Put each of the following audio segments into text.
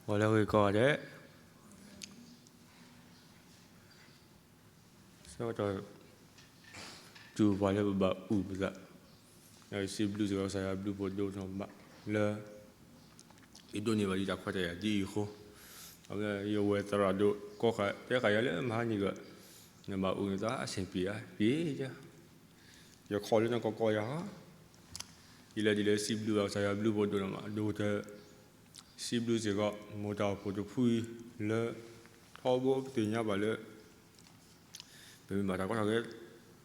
ဂီၤလၢအဂ့ၤကိးဂၤဒဲး, ဆၢကတီၢ် စူးပှၤလၢပဘၣ်အုၣ်ပသး, ဒီးယစံးဘျုးစ့ၢ်ကီးကစၢ်ယွၤဘျုးဖးဒိၣ်နီၢ်မးလၢ ယဒိးန့ၢ်ဘၣ်ဒံးတၢ်ခွဲးတၢ်ယာ်ဒ်အံၤအဃိ, အဝဲယဝဲၢ်သရၣ်ဒိၣ်ကိးဃာ် တဲဃာ်ယၤလၢမဟါနံၤကီး, နဘၣ်အုၣ်နသးအဆၢပံၤဧါ, ပံၤဧါ, ယခိးလၢနကကိးယၤဟီ, ယလဲၤဒ်လဲၣ်စံးဘျုးဘၣ်ကစၢ်ယွၤဘျုးဖးဒိၣ်နီၢ်မး, ဒိၣ်ကတၢၢ် စံးဘျုးစ့ၢ်ကီး မိၢ်တၢ်အိၣ်ဖှိၣ်တဖုအံၤလၢ ထီဘိပသ့ၣ်ညါဘၣ်လၢ ပမ့ၢ်ဘၣ်တၢ်ကီတၢ်ခဲ,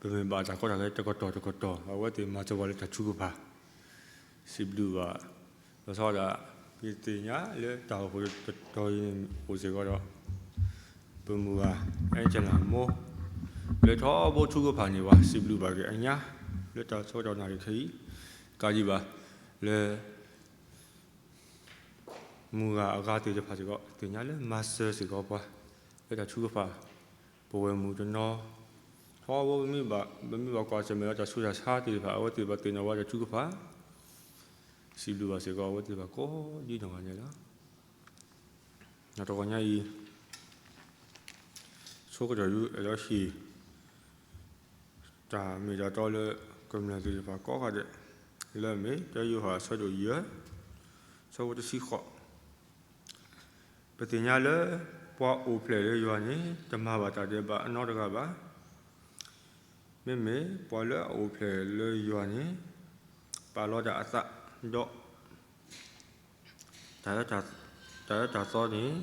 ပမ့ၢ်ဘၣ်တၢ်ကီတၢ်ခဲတကတီၢ်တကတီၢ် အဝဲသ့ၣ်မၤစၢၤပှၤလၢတၢ်ထုကဖၣ်, စံးဘျုးဘၣ်, လီၤဆီဒၣ် ပသ့ၣ်ညါလၢတၢ်အိၣ်ဖှိၣ်တတီၤအံၤန့ၣ်အိၣ်စ့ၢ်ကီးဒီး ပမုၢ်ဂၤ အဲကၠလၢ်မိၢ် လၢထီဘိထုကဖၣ်န့ၢ်ပှၤ စံးဘျုးဘၣ်က့ၤအညါ လၢတၢ်ဆၢကတီၢ်နၣ်ရံၣ်ခဲအံၤ, ကးဒံးဘၣ်လၢ မုၢ်ဂၤအဂၤသ့ၣ်တဖၣ်စ့ၢ်ကီး သ့ၣ်ညါလၢမၤစၢၤစ့ၢ်ကီးပှၤ လၢတၢ်ထုကဖၣ်, ပဝဲၢ်မုၣ်တနီၤ, ထီဘိပမ့ၢ်ဘၣ်ကွၢ်ဆၢၣ်မဲာ်ဒီးတၢ်ဆူးတၢ်ဆါသ့ၣ်တဖၣ် အဝဲသ့ၣ်ဘၣ်သ့ၣ်နီၣ်ဝဲတၢ်ထုကဖၣ်, စံးဘျုးဘၣ်စ့ၢ်ကီး အဝဲသ့ၣ်တဖၣ်ကိးဒ်နီၢ်ဂၤဒဲးလီၤ. တဂီၤညါအံၤ ဆိကတၢၢ်ယအဲၣ်ဒိးဟ့ၣ် တၢ်မ့ၢ်တၢ်တီလၢ ကမျၢၢ်သ့ၣ်တဖၣ်ကိးဂၤဒဲး, လၢအမ့ၢ် တၢယိၤဟၣ်အဆၢဒိၣ်ယဲၢ် ဆၢဖိတဆံဃိး, ပသ့ၣ်ညါလၢ ပှၤအိၣ်ဖျဲၣ်လၢယွၤန့ၣ် တမၤဘၣ်တၢ်ဒဲးဘးအနီတဂၤဘၣ်. မ့မ့ၢ်ပှၤလၢအအိၣ်ဖျဲၣ်လၢယွၤန့ၣ် ပာ်လီၤတၢ်အသး, ဒီး တၢ်အၢတၢ်သီန့ၣ်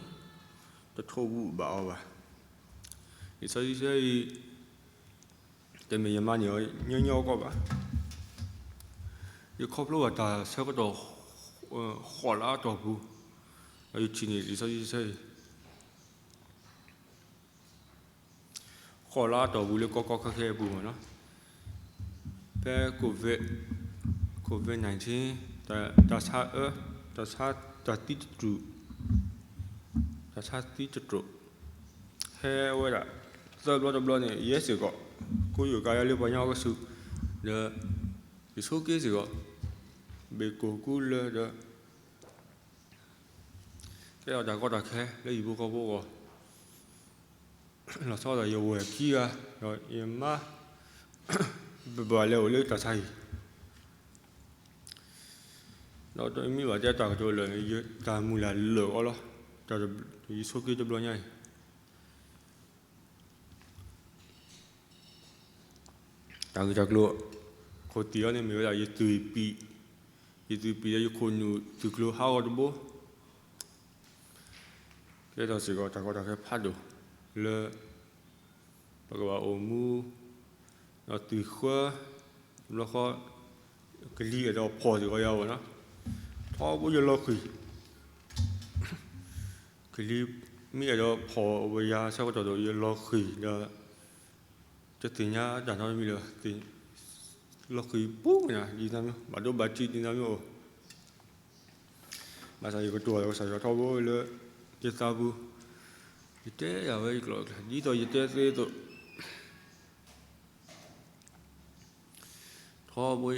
တထိးဘူးဘၣ်အီၤဘၣ်. လံာ်စီဆှံအံၤ တမ့ၢ်ယမၤန့ၢ်အီၤညီညီကီးဘၣ်. ယခီဖျိဘၣ်တၢ်ဆၢကတီၢ် ဃိးလါအတီၢ်ပူၤ, ဒီးယထံၣ်န့ၢ်လံာ်စီဆှံအံၤ ဃိးလါအတီၢ်ပူၤလၢကီကီခဲခဲအပူၤမ့ၢ်နီၤ, ဖဲ COVID, COVID nineteen တၢ်ဆါအၢ, တၢ်ဆါ, တၢ်သံတတြူး, တၢ်ဆါသံတတြူး ဟဲဝဲဒၣ် သၢဘျီတဘျီန့ၣ် ယဲစ့ၢ်ကီး ကိးယိာ်ကါယါလၢပှၤကညီအကဆူး, ဒီး ယဆိက့စ့ၢ်ကီး ဘ့ၣ်ကိၢ်ကူလၢဒီး ကဲထီၣ်တၢ်ကီတၢ်ခဲလၢဟံၣ်ဖိဃီဖိအဂီၢ်, လီၤဆီဒၣ်တၢ်ယဝဲၢ်ခံဂၤ, ဒီးယမါ ပဘၣ်လဲၤအိၣ်လၢတၢ်ဆါဟံၣ်, ဒီးမ့ၢ်ဘၣ်တဲတၢ်ကတိၤလၢာ်န့ၣ် တၢ်မုၢ်လၢ်လၢာ်အီၤလီၤ. ယဆိက့တဘျီညါအံၤ တၢ်ဂ့ၢ်တၢ်ကျိၤ ခိၣ်သံၣ်အီၤန့ၣ်မ့ၢ်ဝဲဒၣ် ယသွံၣ်ပံာ်, ယသွံၣ်ပံာ်ဒီးယခိၣ်နူာ်သွံၣ်ကျိၤဟးဂီၤတဘိ, ကဲထီၣ်စ့ၢ်ကီးတၢ်ကီတၢ်ခဲဖးဒိၣ်လၢ ပကဘၣ်အိၣ်မူ ဒီးသွံၣ်ဃၢ တဘျီဃီ ကလံၤအဲၣ်ဒိးဖီၣ်စ့ၢ်ကီးယၤအဂီၢ်နီၤ, ထီဘိယလီၤဃံၤ, ကလံၤမ့ၢ်အဲၣ်ဒိးဖီၣ်ဝဲယၤဆၢကတီၢ်ဒီး ယလီၤဃံၤဒီး တသ့ၣ်ညါတၢ်နီတမံၤလၢၤဘၣ်, လီၤဃံၤပူၤနၤ ဒ်သိးမ့ၢ် ဘၣ်ဒိဘၣ်ထံးဒ်သိးမ့ၢ်အိၣ်, ဘၣ်ဆၣ်ယကတိၤလီၤကစၢ်ယွၤထီဘိလၢ ယသးပူၤ, ယတဲဒၣ်ဝဲယကျိာ်အကျါ ဒ်သိးယတဲသ့အသိး ထီဘိ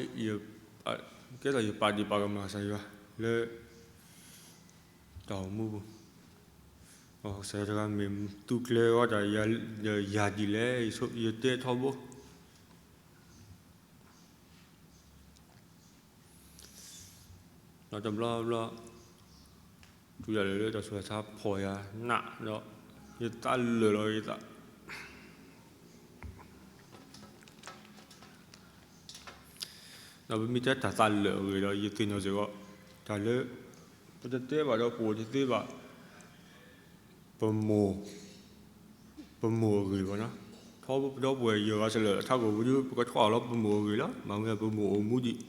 ကဲသိးယပာ်ဒံးပာ်ကမၣ်ကစၢ်ယွၤလၢ တၢ်အိၣ်မူပူၤ, ကစၢ်ယွၤတဂၤမ့ၢ်သူကျဲၤအီၤတၢ်ယၤဒ်လဲၣ် ယတဲထီဘိ ဒီးတဘျီဘျီ တုၤဒၣ်လဲာ်လၢတၢ်ဆူးတၢ်ဆါဖီၣ်ယၤနးဒီး ယသးလၢာ်လီၤယသး, ဒီးပမ့ၢ်တဲတၢ်သးလၢာ်အဂ့ၢ်ဒီး ယသ့ၣ်နီၣ်စ့ၢ်ကီး တၢ်လၢ ပတတဲဘၣ်ဒီးပအိၣ်တသ့ဘၣ် ပမိၢ် ပမိၢ်အဂ့ၢ်ဘၣ်နီၤ, ထီဘိပဒီပုၢ်ဝဲၢ်ယဲၢ်ဂၤစလၢာ် ထးခိၣ်ပူၤဒု ပကထွဲအီၤလီၤ ပမိၢ်အဂ့ၢ်လီၤ. မ့ၢ်ဝဲပမိၢ်အိၣ်မူဒံး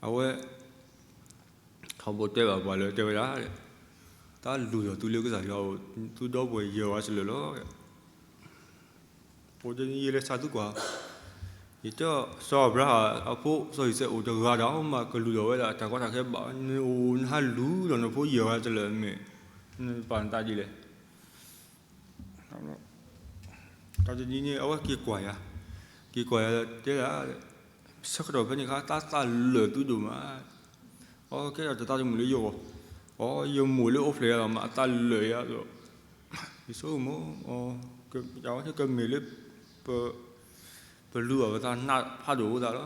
အဝဲ ထီဘိတဲဘၣ်ပှၤလၢတဲဝဲဒၣ် တၢ်လူၤဒီးသုလၢကစၢ်ယွၤအိၣ် သုဒီပုၢ်ဝဲၢ်ယဲၢ်ဂၤစလၢာ်လီၤ. အိၣ်တနံၤယလဲၤဆါသုကွၢ် ယတဲ စီၤအၤဘြၤဟၣ်အဖိစီၤအံၤစဲးအိၣ်တဂၤဒီးမး ကလူၤဒီးဝဲဒၣ်တၢ်ကီတၢ်ခဲဘၣ် နအိၣ်နဟးလူၤဒီးနဖိယဲၢ်ဂၤစလၢာ်မ့ၢ် နပာ်နသးဒ်လဲၣ်. တၢ်တနံၤန့ၣ် အဝဲက့ၤကွၢ်ယၤ, က့ၤကွၢ်ယၤတဲဒၣ် ဆၢကတီၢ်ဖဲန့ၣ်အခါ တၢ်သးလၢာ်သုဒိၣ်မး, အ ကဲဒီးတသးတမုာ်လၢယဂီၢ်, အိ ယမိၢ်လၢအိၣ်ဖျဲၣ်ယၤလီၤ မ့ၢ်အသးလၢာ်ယၤဒီး, ယဆိကမိၣ်, ကမ့ၢ်လၢ ပလူၤဘၣ်ပသးနးဖးဒိၣ်အသးလီၤ.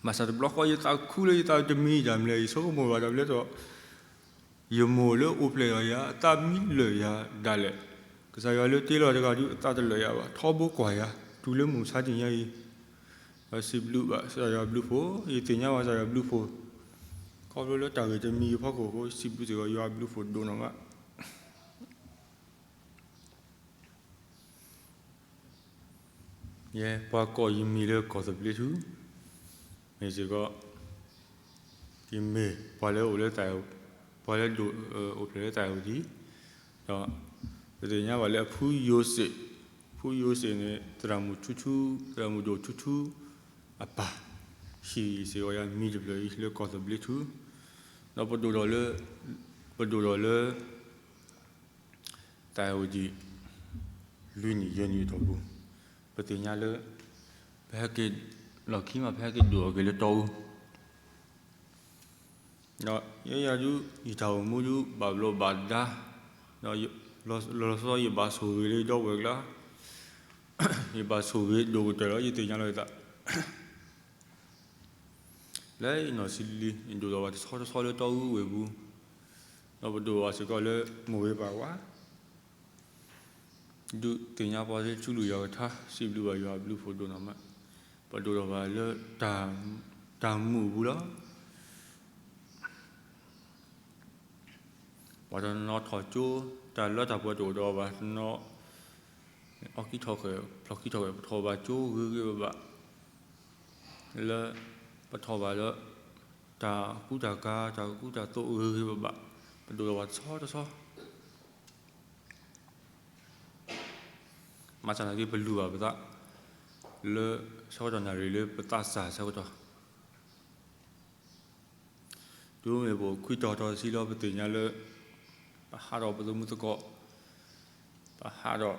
ဘၣ်ဆၣ်တဘျီဃီယသးခုလၢယသးတမံတၢ်မလဲၣ် ယဆိကမိၣ်ဘၣ်တၢ်မလဲၣ်ဒီး, ယမိၢ်လၢအိၣ်ဖျဲၣ်လီၤယၤ အသးမံလၢာ်ယၤဒၣ်လဲာ်, ကစၢ်ယွၤလၢတ့လီၤတဂၤဒုးအသးတလၢာ်ယၤဘၣ် ထီဘိကွၢ်ယၤ တုၤလၢမုၢ်မဆါတနံၤညါအံၤ, ဒီးစံးဘျုးဘၣ်ကစၢ်ယွၤဘျုးဖှိၣ် ယသ့ၣ်ညါဘၣ်ကစၢ်ယွၤဘျုးဖှိၣ်, ခီဖျိလၢတၢ်ဂ့ၢ်တမံၤအဖီခိၣ်အဃိ စံးဘျုးစ့ၢ်ကီးယွၤဘျုးဖှိၣ်ဒိၣ်နီၢ်မး ယဲပှၤကိးယမံၤလၢကီၢ်သဘျ့ထူ, မ့ၢ်စ့ၢ်ကီး, ယမ့ၢ်ပှၤလၢအိၣ်လၢ, ပှၤလၢဒိၣ်အိၣ်ဖျဲၣ်လၢတၢ်အဲၣ်ဝတံၤ, ဒီးပသ့ၣ်ညါဘၣ်လၢအဖုယိၤစ့ၣ်, ဖုယိၤစ့ၣ်န့ၣ် သရၣ်မုၣ်ထူထူ, သရၣ်မုၣ်ဒိၣ်ထူထူအပၢ်, ဟံၣ်စ့ၢ်ကီးယၤမံၤတဖျၢၣ်အံၤလၢကီၢ်သဘျ့ထူ, ဒီးပဒိၣ်ဒီးလၢ, ပဒိၣ်ဒီးလၢ တၢ်အဲၣ်ဝတံၤ လွံၢ်နံၣ်ယဲၢ်နံၣ်အတီၢ်ပူၤ, ပသ့ၣ်ညါလၢ ပဟဲက့ၤလီၢ်ခံမး ပဟဲက့ၤဒိၣ်အီၤက့ၤလၢတီအူ, ဒီးယဲယၤဒုး ယတၢ်အိၣ်မူဒုးဘၣ်ဘျီးဘၣ်ဒါ, ဒီးလီၤဆီယဘၣ်ဆိၣ်ဂ့ၤလၢယဒီပုၢ်ဝဲၢ်ကျါ, ယဘၣ်ဆိၣ်ဂ့ၤဒိၣ်ကတၢၢ်လီၤ ယသ့ၣ်ညါလီၤယသး လၢယနီၢ်ဆံးလံ ယဒိၣ်ထီၣ်ဘၣ်တဆီတဆီလၢတီအူဝ့ၢ်ပူၤ, ဒီးပဒိၣ်ဘၣ်စ့ၢ်ကီးလၢမိၢ်ဝ့ၤပၢ်ဝါ, ဒုးသ့ၣ်ညါပှၤလၢထူလူၤယွၤကထါ စံးဘျုးဘၣ်ယွၤအဘျုးဖှိၣ်ဒိၣ်နီၢ်မး, ပဒိၣ်ထီၣ်ဘၣ်လၢ တၢ်မုာ်ပူၤလီၤ. ပှၤတနီၤထီၣ်ကၠိ တၢ်လၢတၢ်ပှဲၤတအိၣ်ဒီးဘၣ်တနီၤ, အီၣ်ကံထီၣ်ဃဲၣ် ဖျီၣ်ကံထီၣ်ဃဲၣ် ပထီၣ်ဘၣ်ကၠိဂ့ၤဂ့ၤဘၣ်ဘၣ်, လၢ ပထီၣ်ဘၣ်လၢ တၢ်ကူတၢ်ကၤ တၢ်ကူတၢ်သိးဂ့ၤဂ့ၤဘၣ်ဘၣ်, ပဒိၣ်ထီၣ်ဘၣ်တဆီတဆီ မၤစၢ်နာ်က့ ပလူၤဘၣ်ပသး လၢဆၢကတီၢ်နၣ်ရံၣ်လၢပသးစၢ်ဆၢကတီၢ်, တုၤမ့ၢ်ပအိၣ်ခွံတီၤတီၤတဆံလီၤ ပသ့ၣ်ညါလၢ ပဟးထီၣ်ပသမူသကိး, ပဟးဒီး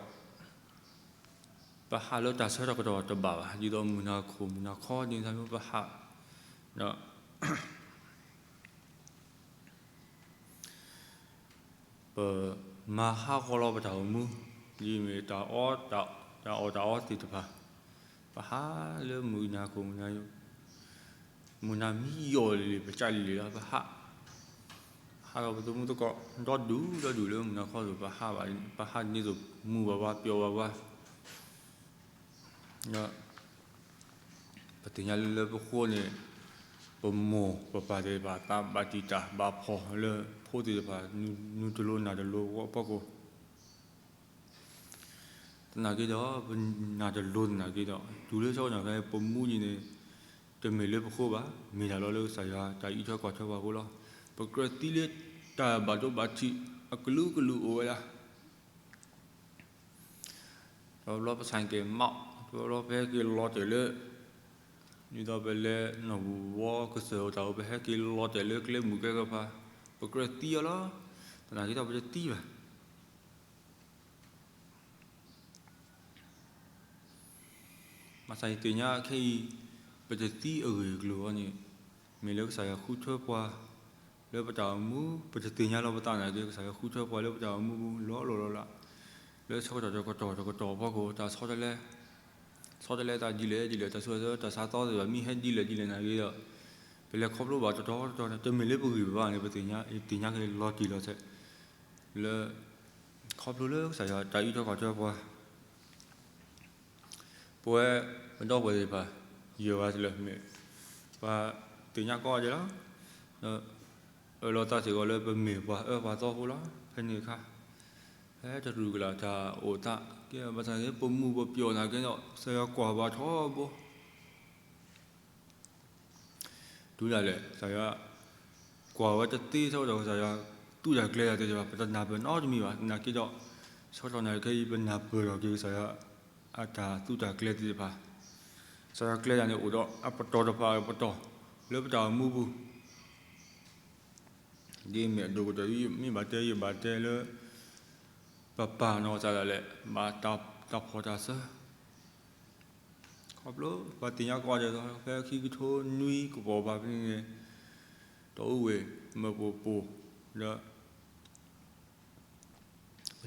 ပဟးလၢတၢ်ဆၢကတီၢ်တဘၣ်ဘၣ်, ဒ်သိးမုၢ်နၤခိၣ်မုၢ်နၤခီဒ်န့ၣ် ပဟး, ဒီး ပမၤဟးဂီၤလီၤပတၢ်အိၣ်မူ, ဒ်မ့ၢ်တၢ်အီ, တၢ်အီၣ်တၢ်အီသ့ၣ်တဖၣ်, ပဟးလၢမုၢ်နၤခိၣ်မုၢ်နၤ, မုၢ်နၤမံယီၢ်လံၤ ပကၢ်လံၤလံၤလီၤ ပဟး, ဟးလီၤပသမူသကိး, ဒီဒူၣ်ဒီဒူၣ်လၢမုၢ်နၤခီသိး ပဟးဘၣ်, ပဟးန့ၣ်သိးမုာ်ဘၣ်ပှၤ ပျီဘၣ်ပှၤ ဒီး ပသ့ၣ်ညါလၢလၢပဃိန့ၣ်, ပမိၢ်ပပၢ်သ့ၣ်တဖၣ် သးဘၣ်တံာ်တာ်ဘၣ်ဖှီၣ်လၢဖိသ့ၣ်တဖၣ် နုၤတလိၤနၤတလိၤအဖီခိၣ်, သနာ်က့ဒီး ပနၤတလိၤသနာ်က့ဒီး တုၤလၢဆၢကတီၢ်ခဲအံၤ ပမူဒ်န့ၣ် တမ့ၢ်လၢပဃိဘၣ်, မ့ၢ်တၢ်လီၤလၢကစၢ်ယွၤတၢ်အံးထွဲကွၢ်ထွဲပှၤအဃိလီၤ. ပကြၢးသံလၢတၢ်ဘၣ်ဒိဘၣ်ထံးအကလုာ်ကလုာ်အိၣ်ဝဲဒၣ် တဘျီပဆၣ်က့ၤမး, တဘျီပဟဲက့ၤလီၤတဲာ်လၢ, ဒ်သိးပလဲၤနီၢ်ဘူၣ်ဝီကစၢၢ်တၢ်အိၣ် ပဟဲက့ၤလီၤတဲာ်လၢကျဲမုၢ်ကျဲကဖၣ်, ပကြၢးသံအီၤလီၤ. သနာ်က့ဒီးပတသံဘၣ်. ဘၣ်ဆၣ်ယသ့ၣ်ညါခဲအံၤ, ပတသံအဂ့ၢ်အကျိၤအံၤန့ၣ်, မ့ၢ်လၢကစၢ်ယွၤဃုထၢပှၤ လၢပတၢ်အိၣ်မူ, ပတသ့ၣ်ညါလီၤပသးနာ်က့ ကစၢ်ယွၤဃုထၢပှၤလၢပတၢ်အိၣ်မူပူၤ လီၤလီၤလီၤလး, လၢဆၢကတီၢ်တကတီၢ်တကတီၢ်အဖီခိၣ် တၢ်ဆီတလဲ, ဆီတလဲတၢ်ဒ်လဲၣ်ဒ်လဲၣ် တၢ်ဆူးတၢ်ဆါ တၢ်သီသ့ၣ်တဖၣ် မ့ၢ်ဟဲဒ်လဲၣ်ဒ်လဲၣ်နာ်က့ဒီး, ပလဲၤခီဖျိဘၣ်တတီၤတတီၤန့ၣ် တမ့ၢ်လၢပဂံၢ်ပဘါန့ၣ် ပသ့ၣ်ညါ, သ့ၣ်ညါက့ၤလီၤတံၢ်လီၤဆဲး, လၢ ခီဖျိလၢကစၢ်ယွၤတၢ်အံးထွဲကွၢ်ထွဲပှၤ ပဝဲပဒီပုၢ်ဝဲၢ်သ့ၣ်တဖၣ် ယဲၢ်ဂၤတလၢာ်မ့ၢ် ပှၤသ့ၣ်ညါကိးဂၤဒဲးလီၤ. ဒီးအၢၣ်လီၤသးစ့ၢ်ကီးလၢပမ့ၢ်ပှၤအၢပှၤသီဖိလီၤ. ဖဲန့ၣ်အခါ ဖဲတရူးကလာ်တၢ်အိၣ်သးကဲ ဘၣ်ဆၣ်န့ၣ် ပမူပပျီၢ်နာ်က့ဒီး ကစၢ်ယွၤကွၢ်ဘၣ်ထီဘိ တုၤဒၣ်လဲာ် ကစၢ်ယွၤ ကွၢ်ဝဲတသ့ဆၢကတီၢ် ကစၢ်ယွၤ သူၣ်တၢ်ကျဲတၢ်သ့ၣ်တဖၣ် ပတနၢ်ပၢၢ်နီတမံၤဘၣ်. သနာ်က့ဒီး ဆၢကတီၢ်နၣ်ရံၣ်ခဲအံၤ ပနၢ်ပၢၢ်ထီၣ်က့ၤ ကစၢ်ယွၤ အတၢ်သူၣ်တၢ်ကျဲသ့ၣ်တဖၣ်, ကစၢ်ယွၤကျဲတၢ်န့ၣ်အိၣ်ဒီးအပတီၢ်တဖၣ်အပတီၢ် လၢပတၢ်အိၣ်မူပူၤ ဒ်မ့ၢ်အဒိၣ်ကတၢၢ် မ့ၢ်ဘၣ်တဲ ယဘၣ်တဲလၢ ပပာ်နီၢ်ကစၢ်ဒၣ်လဲာ် ဘၣ်တၢ်ဖှီၣ်တၢ်စၢၤ ခီ ခီဖျိပှၤသ့ၣ်ညါကိးဂၤဒဲးလီၤ, ဖဲခံကထိနွံကပီၤဘၣ်ဖဲန့ၣ်န့ၣ်, တီအူဝ့ၢ်မၢပူၤပိာ်,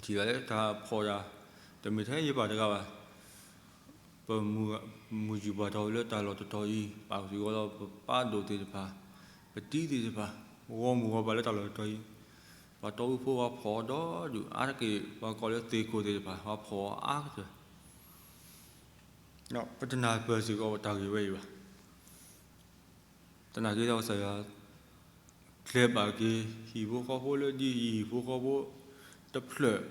ဒီး ပထံၣ်ဘၣ်လၢတၢ်ဖီၣ်တၢ်, တမ့ၢ်ထဲယပၢ်တဂၤဘၣ်, ပမုၢ်ယူၢ်ပှၤထီၣ်လၢတၢ်လီၢ်တတီၤအံၤ, ပာ်စ့ၢ်ကီးလီၤ ပပၢ်ဒိၣ်သ့ၣ်တဖၣ်, ပတံၤသ့ၣ်တဖၣ်, ဂီၢ်မုၢ်ဂီၢ်ပၤလၢတၢ်လီၢ်တတီၤအံၤ, ပှၤတီအူဖိပှၤဖီၣ်အီၤဒီဒူၣ်အါတက့ၢ်, ပှၤကိးလၢသ့ၣ်ခိၣ်သ့ၣ်တဖၣ် ပှၤဖီၣ်အီၤအါကတၢၢ် ပတနၢ်ပၢၢ်စ့ၢ်ကီးတၢ်ဂ့ၢ်ဝဲအံၤဘၣ်. သနာ်က့ဒီးကစၢ်ယွၤကျဲၤဘၣ်က့ၤ ဟံၣ်ဖိဃီဖိလၢဒ်ဟံၣ်ဖိဃီဖိတဖျၢၣ်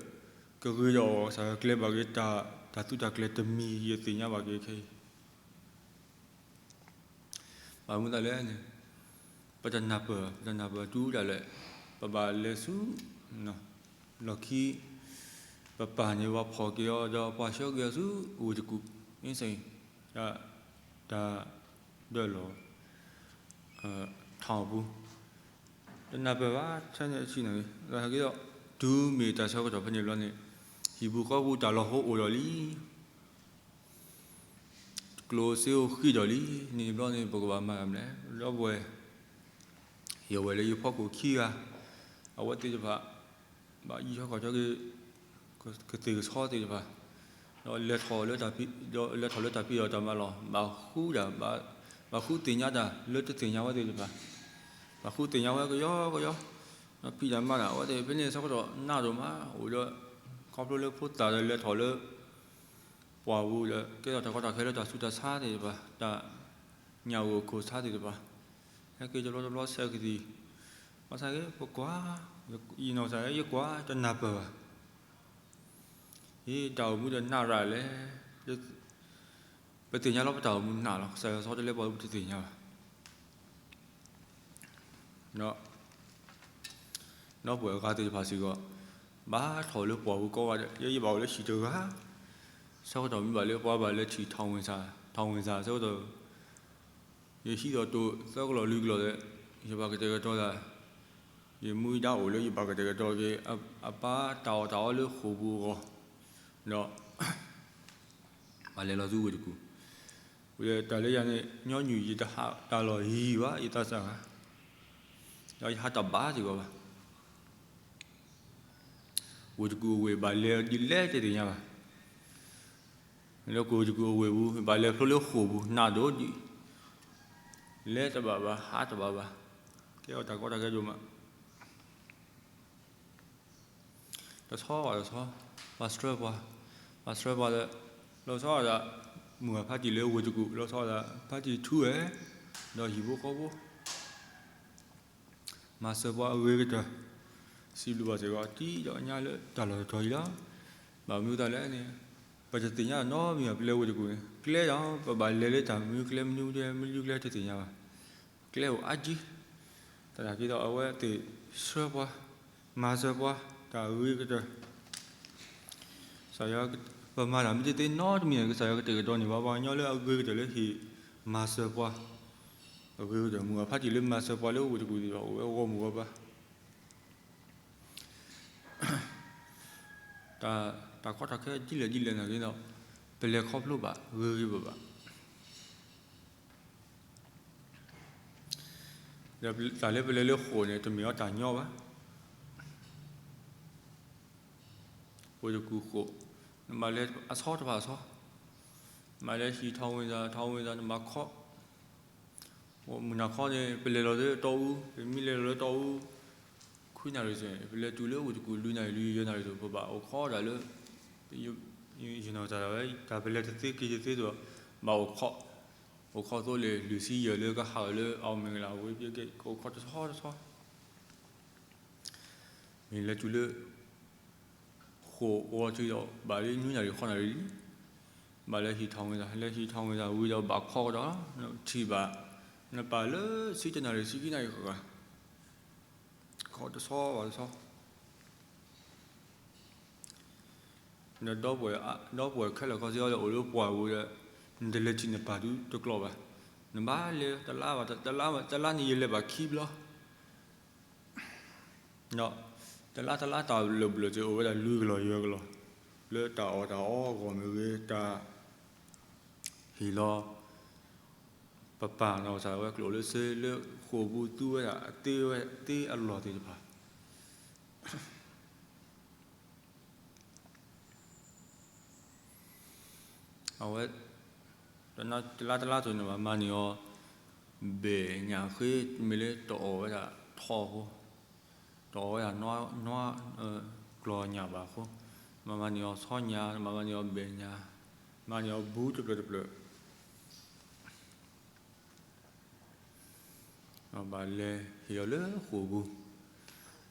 ကဂ့ၤဒီးအီၤ, ကစၢ်ယွၤကျဲၤဘၣ်က့ၤတၢ်သူတၢ်ကျဲၤတမံၤ ယသ့ၣ်ညါဘၣ်က့ၤခဲအံၤ ဘၣ်မနုၤလဲၣ်န့ၣ်, ပတနၢ်ပၢၢ်, ပတနၢ်ပၢၢ်တူၢ်ဒၣ်လဲာ်, ပဘၣ်လဲၤဆူ လီၢ်ခံ, ပပၢ်န့ၣ်ပှၤဖီၣ်က့ၤအီၤ ဒီးပှၤဆှၢက့ၤအီၤဆူဝ့ၢ်တကူၣ်, အ့စ့ၣ်, တၢ်ဒၢလီၤ ထီၣ်ပူၤ, တနၢ်ပၢၢ်ဘၣ်ထဲန့ၣ်အဆံန့ၣ်, သနာ်က့ဒီး တုၤမ့ၢ်တၢ်ဆၢကတီၢ်ဖဲန့ၣ်ဘျီန့ၣ်, ဟံၣ်ပူၤဃီပူၤတၢ်လီၤဟိအိၣ်ဒီးလံ ကျိၣ်စ့အိၣ်ဃံဒီးလံ, န့ၣ်ဘျီန့ၣ် ပကဘၣ်မၤမနုၤလဲၣ်, ဒီပုၢ်ဝဲၢ်, ယဝဲၢ်လၢယဖီခိၣ်ခံဂၤ, အဝဲသ့ၣ်တဖၣ် ဘၣ်ယံၤထီၣ်ခီၣ်ထီက့ၤ ကသ့ၣ်ကဆီသ့ၣ်တဖၣ်, ဒီးလဲၤထီၣ်လၢတၢ်ဖံး, ဒီးလဲၤထီၣ်လၢတၢ်ဖံးဒီးတၢ်မၤလီၤ, ဘၣ်ဃုတၢ်, ဘၣ်ဃုသ့ၣ်ညါတၢ်လၢတသ့ၣ်ညါဝဲသ့ၣ်တဖၣ်, ဘၣ်ဃုသ့ၣ်ညါဝဲကယီကယီ, ဒီးဖံးတၢ်မၤတၢ် အဝဲသ့ၣ်ဖဲန့ၣ်ဆၢကတီၢ်နးဒိၣ်မး, အိၣ်ဒီး ခီဖျိလၢဖိသၣ်ဒီးလဲၤထီၣ်လၢ ပှၢ်ပူၤဒီး ကဲထီၣ်တၢ်ကီတၢ်ခဲလၢတၢ်ဆူးတၢ်ဆါသ့ၣ်တဖၣ်, တၢ်ညၣ်ဂိၢ်ခိၣ်ဆါသ့ၣ်တဖၣ်, ဟဲက့ၤတဘျီတဘျီဆဲးကသံၣ်, ဘၣ်ဆၣ်ဂ့ၤ ပကွၢ်, ယနီၢ်ကစၢ်ယကွၢ် တနၢ်ပၢၢ်ဘၣ်, အ့ တၢ်အိၣ်မူဒီးနးရၤလဲၣ်, ပသ့ၣ်ညါလီၤပတၢ်အိၣ်မူနးလီၤ, ကစၢ်ယွၤဆီတလဲပှၤလၢပတသ့ၣ်ညါဘၣ် ဒီး ဒီပုၢ်ဝဲၢ်အဂၤသ့ၣ်တဖၣ်စ့ၢ်ကီး, ဘၣ်ထီၣ်လၢပှၢ်ပူၤကိးဂၤဒဲး, ယဲယဘၣ်အိၣ်လၢဟံၣ်တဂၤ, ဆၢကတီၢ်မ့ၢ်ဘၣ်လၢပှၤဘၣ်လဲၤထံၣ်ထီၣ်ဝ့ၢ်စၢ်, ထီၣ်ဝ့ၢ်စၢ်ဆၢကတီၢ်, ယဟံးဒီးတိၢ်သၢကလီၢ်လွံၢ်ကလီၢ်ဒီး, ယဘၣ်ကတဲာ်ကတီၤသး, ယမူဒါအိၣ်လၢယဘၣ်ကတဲာ်ကတီၤက့ၤ အပၢ်တၢ်အီၣ်တၢ်အီလၢဃိာ်ပူၤအဂီၢ်, ဒီး ဘၣ်လဲၤလီၤဆူဝ့ၢ်တကူၣ်, ဝံၤဒီးတၢ်လၢယၤန့ၣ် ညီနုၢ်ယတဟးတၢ်လီၢ်ယံၤဘၣ် ယသးစၢ်ဂၤ, ဒီးယဟးတၢ်ဘၣ်စ့ၢ်ကီးဘၣ်, ဝ့ၢ်တကူၣ်အဝ့ၢ်ဘၣ်လဲၤဒ်လဲၣ်တသ့ၣ်ညါဘၣ်, လၢဝ့ၢ်တကူၣ်အဝ့ၢ်ပူၤ ဘၣ်လဲၤဖျိလၢဃိာ်ပူၤ နးဒိၣ်ဒံး, လဲၤတဘၣ်ဘၣ် ဟးတဘၣ်ဘၣ်, ကဲထီၣ်တၢ်ကီတၢ်ခဲဒိၣ်မး တဆီဘၣ်တဆီ, ပှၤဆှၢပှၤ, ပှၤဆှၢပှၤဒီး, လီၤဆီဒၣ်, မုၢ်ဂၤဖါတံၢ်လၢဝ့ၢ်တကူၣ် လီၤဆီဒၣ် ဖါတံၢ်ထူအဲၣ်, ဒီးဟံၣ်ဖိဃီဖိ, မၤစၢၤပှၤအဂ့ၤကတၢၢ်, စံးဘျုးဘၣ်စ့ၢ်ကီး တံၢ်ဒီးညါလၢတၢ်လီၢ်တတီၤအံၤလီၤ. ဘၣ်မနုၤအသးလဲၣ်န့ၣ်, ပတသ့ၣ်ညါနီတမံၤဘၣ် ပလဲၤဝ့ၢ်တကူၣ်န့ၣ် ကျဲဒီး ပဘၣ်လဲၤလၢတၢ်မနုၤကျဲမနုၤကျဲ မနုၤကျဲတသ့ၣ်ညါဘၣ်. ကျဲအိၣ်အါကံ, သနာ်က့ဒီးအဝဲသ့ၣ်ဆှၢပှၤ, မၤစၢၤပှၤ, တၢ်ဂ့ၤကတၢၢ် ကစၢ်ယွၤ, ပမၤတၢ်မ့ၢ်တသ့နီတမံၤန့ၣ် ကစၢ်ယွၤကတဲာ်ကတီၤန့ၢ်ဘၣ် ပှၤကညီလၢအဂ့ၤကတၢၢ်လၢဟ့ၣ်မၤစၢၤပှၤ, အဂ့ၤကတၢၢ် မုၢ်ဂၤဖါတံၢ်လၢမၤစၢၤပှၤလၢဝ့ၢ်တကူၣ်ဒီး အိၣ်ဝဲဂီၢ်မုၢ်ဂီၢ်ပၤ တၢ်ကီတၢ်ခဲဒ်လဲၣ်ဒ်လဲၣ်နာ်က့ဒီး ပလဲၤခီဖျိဘၣ် ဂ့ၤဂ့ၤဘၣ်ဘၣ်. ဒီးတၢ်လၢပလဲၤလၢဃိာ်န့ၣ် တမ့ၢ်အီၤတၢ်ညီဘၣ်. ဝ့ၢ်တကူၣ်ဃိာ်, နဘၣ်လဲၤအဆီတဖၣ်အဆီ, နဘၣ်လဲၤဟံးထီၣ်ဝ့ၢ်သၣ် ထီၣ်ဝ့ၢ်သၣ် နဘၣ်ခီ မုၢ်နၤခီန့ၣ် ပလဲၤလီၤလၢတီအူ, ပမ့ၢ်လဲၤလီၤလၢတီအူ ခွံနၣ်ရံၣ်စ့ၢ်, ပလဲၤတုၤလၢဝ့ၢ်တကူၣ် လွံၢ်နၣ်ရံၣ် လွံၢ်ယဲၢ်နၣ်ရံၣ်စ့ၢ် ပဘၣ်အိၣ်ခိးတၢ်လၢ ယနီၢ်ကစၢ်ဒၣ်ဝဲ တၢ်ပလဲၤတသ့က့ၤတသ့ဒီး ဘၣ်အိၣ်ခိး, အိၣ်ခိးသိလ့ၣ် လွံၢ်ဆံယဲၢ်လၢကဟးဂီၤလၢ အောင်မင်္ဂလာ ဝ့ၢ်ဘ့က့ ကအိၣ်ခိးတဆီတဆီ မ့ၢ်လဲၤတုၤလၢ ဃိာ်အီၤထံဒီး ဘၣ်လၢနွံနၣ်ရံၣ်ဃိးနၣ်ရံၣ်လံ, ဘၣ်လဲၤဟံးထီၣ်ဝ့ၢ်သၣ် လဲၤဟံးထီၣ်ဝ့ၢ်သၣ်ဝံၤဒီး ဘၣ်ခိးကဒီး ထံၣ်ဘၣ် နပာ်လၢဆံတနၣ်ရံၣ် ဆံခံနၣ်ရံၣ်ဃၣ်ဃၣ် ခိးတဆီဘၣ်တဆီ ဒီး ဒီပုၢ်ဝဲၢ်ခဲလၢာ်ခဲဆ့အံၤဒီး အိၣ်လၢပှၢ်ပူၤဒီး နတလဲၤထံၣ်နပၢ်ဒုတကျိၤဘၣ်. နဘၣ်လဲၤတလါဘၣ် တလါ တလါန့ၣ်ယလဲၤဘၣ်ခံဘျီ ဒီး တလါတလါတၢ်လၢာ်ဘျၢၣ်စ့ၢ် အိၣ်ဝဲဒၣ်လွံၢ်ကလီၢ်ယဲၢ်ကလီၢ် လၢတၢ်အီၣ်တၢ်အီအဂီၢ်မ့ၢ်ဂ့ၤ တၢ် ဟ့ၣ်လီၤ ပပၢ်နီၢ်ကစၢ်ဒၣ်ဝဲကျိၣ်လၢစ့လၢဃိာ်ပူၤသူဝဲဒၣ်အသ့ဝဲသ့အလီၢ်သ့ၣ်တဖၣ် အဝဲ တလါတလါအသိးန့ၣ်ဘၣ်မၤန့ၢ်အီၤ ဘဲၣ်ညၣ်ဃ့ မ့ၢ်လၢတအီၣ်ဝဲဒၣ်ထီၣ်အဃိ, တအီၣ်ဝဲဒၣ်နွါ နွါ ကျီၢ်ညၣ်ဘၣ်အဃိ, မၤမၤန့ၢ်အီၤဆီညၣ်, မၤမၤန့ၢ်အီၤဘဲၣ်ညၣ်, မၤန့ၢ်အီၤဘူးတဖျၢၣ်တဖျၢၣ် ဘၣ်လဲၤဟ့ၣ်အီၤလၢဃိာ်ပူၤ,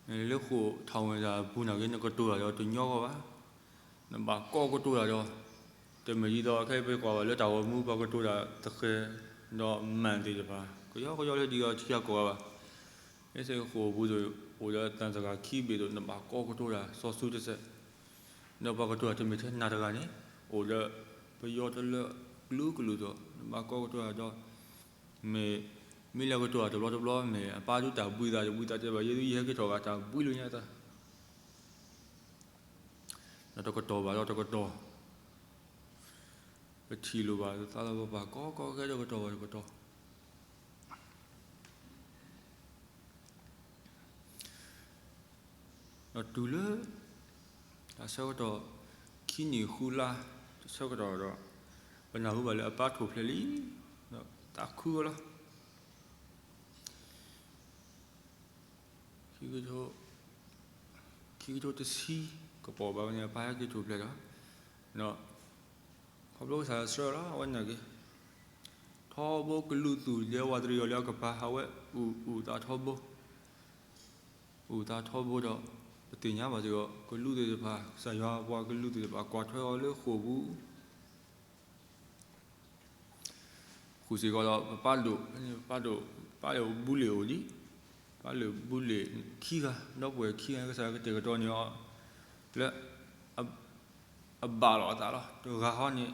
နလဲၤလၢဃိာ်ထီၣ်ဝဲဒၣ်အပူၤနာ်က့ နကတိၤတၢ်ဒီးတညီဂီၢ်ဘၣ်, နဘၣ်ကိးကတိၤတၢ်ဒီး, တမ့ၢ်ဒ်သိးခဲအံၤပကွၢ်ဘၣ်လၢတၢ်ဂီၤမူ ပှၤကတိၤတၢ်သဃဲၤဒီးမၢ်သ့ၣ်တဖၣ် ကယီကယီလၢဒ်သိးထံဂၤကီၢ်ဂၤဘၣ်, အ့စ့ဃိာ်ပူၤသိး အိၣ်ဒီးသၢသဂၤခံဘ့ၣ်သိး နဘၣ်ကိးကတိၤတၢ်စီၤစုတစဲး ဒီးပှၤကတိၤတၢ်တမ့ၢ်ထဲနၤတဂၤန့ၣ် အိၣ်ဒီးပယီၤတလၢကလုာ်ကလုာ်သိး နဘၣ်ကိးကတိၤတၢ်ဒီး, မ့ၢ် မ့ၢ်လဲၤကတိၤတၢ်တဘျီတဘျီ မ့ၢ်အပၢ်ဒုးတၢ်ဘှံးသး တဘှံးသးတဲဘၣ် ယဲဒုးယဟဲက့ၤထီၣ်ဘၣ် တၢ်ဘှံးလၢညါသး ဒီးတကတီၢ်ဘၣ်ဒီးတကတီၢ်, ပထံၣ်လိာ်ဘၣ်သးလီၤပပၢ် ကီကီခဲခဲတကတီၢ်ဘၣ်တကတီၢ် ဒီးတုၤလၢ တၢ်ဆၢကတီၢ် ခံနံၣ်ဃုလါ တၢ်ဆၢကတီၢ်ဒီး ပနၢ်ဟူဘၣ်လၢအပၢ်ထိၣ်ဖျဲးလံ, ဒီးသးခုဝဲလီၤ. ခံကထိ ခံကထိတဆံ ကပီၤဘၣ်ဝဲန့ၣ် အပၢ်ဟဲက့ၤထိၣ်ဖျဲးဒီး ဒီး ခီဖျိကစၢ်ယွၤဆှၢလီၤ အဝဲနာ်က့ၤ ထီဘိကလုာ်သူၣ်ဒဲဝးတရံးအီၤလၢအကပၤ အဝဲအုၣ်အုၣ်သးထီဘိ, အုၣ်သးထီဘိဒီး ပသ့ၣ်ညါဘၣ်စ့ၢ်ကီး ကလုာ်သ့ၣ်တဖၣ် ကစၢ်ယွၤပှၤကလုာ်သ့ၣ်တဖၣ် ကွၢ်ထွဲအီၤလၢဃိာ်ပူၤ ဃုာ်စ့ၢ်ကီးဒီး ပပၢ်ဒိၣ် ပပၢ်ဒိၣ် ပၢ်လၢာ်ဘူးလ့ၣ်အိၣ်ဒံး, ပၢ်လၢာ်ဘူးလ့ၣ်ခံဂၤ ဒီပုၢ်ဝဲၢ်ခံဂၤ ကစၢ်ယွၤကတဲာ်ကတီၤန့ၢ်အီၤ လၢ အဘၣ်လီၤအသးလီၤ. တဂၤဟီန့ၣ်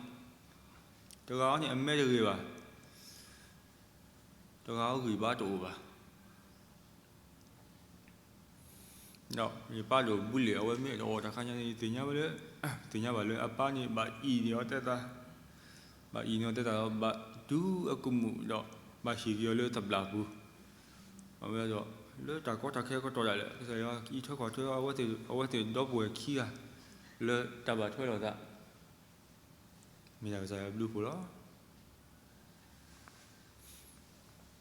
တဂၤဟီန့ၣ် အမဲတဂ့ၤဘၣ်, တဂၤဟီဂံၢ်ဘါတအိၣ်ဘၣ်. ဒီးယပၢ်ဒိၣ်ဘူးလ့ၣ် အဝဲမ့ၢ်တအိၣ်တခါညါန့ၣ် ယသ့ၣ်ညါဝဲလၢ သ့ၣ်ညါဘၣ်လၢအပၢ်န့ၣ် ဘၣ်အံၣ်န့ၢ်အီၤသဲသး, ဘၣ်အံၣ်န့ၢ်အီၤသဲသးဒီး ဘၣ်ဒုးအကမူၣ်ဒီး ဘၣ်ဟ့ၣ်က့ၤအီၤလၢသဘျၣ်ပူၤ, အဝဲဒီး လၢတၢ်ကီတၢ်ခဲကတီၢ်ဒၣ်လဲာ် ကစၢ်ယွၤအံးထွဲကွၢ်ထွဲ အဝဲသ့ၣ်ဒီပုၢ်ဝဲၢ်ခံဂၤ လၢတၢ်ဘၣ်ထွဲလိာ်သး မ့ၢ်ဒၣ်ကစၢ်ယွၤဘျုးဖှိၣ်လီၤ.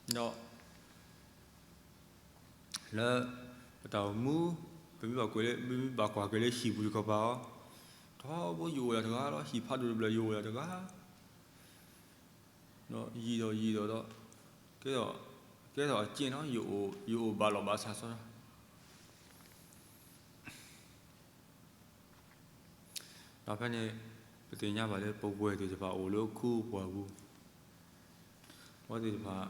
ဒီး လၢ ပတၢ်အိၣ်မူ ပမ့ၢ်ဘၣ်ကွၢ်လၢ ပမ့ၢ်ဘၣ်ကွၢ်က့ၤလၢဟံၣ်ပူၤတကပၤအီၤ, ထီဘိယအိၣ်ဒၣ်တဂၤလီၤ, ဟံၣ်ဖးဒိၣ်တဖျၢၣ်ယအိၣ်ဒၣ်တဂၤ, ဒီးယံာ်ဒီးယံာ်ဒီးဒီး ကဲထီၣ် ကဲထီၣ်အက့ၢ်နီၤ ယအိၣ် ယအိၣ်ဘၣ်လီၢ်ဘၣ်စးစီဒီး ဒီးဖဲန့ၣ် ပသ့ၣ်ညါဘၣ်လၢပဝဲၢ်သ့ၣ်တဖၣ်အိၣ်လၢခူပှၢ်ပူၤ, အဝဲသ့ၣ်တဖၣ်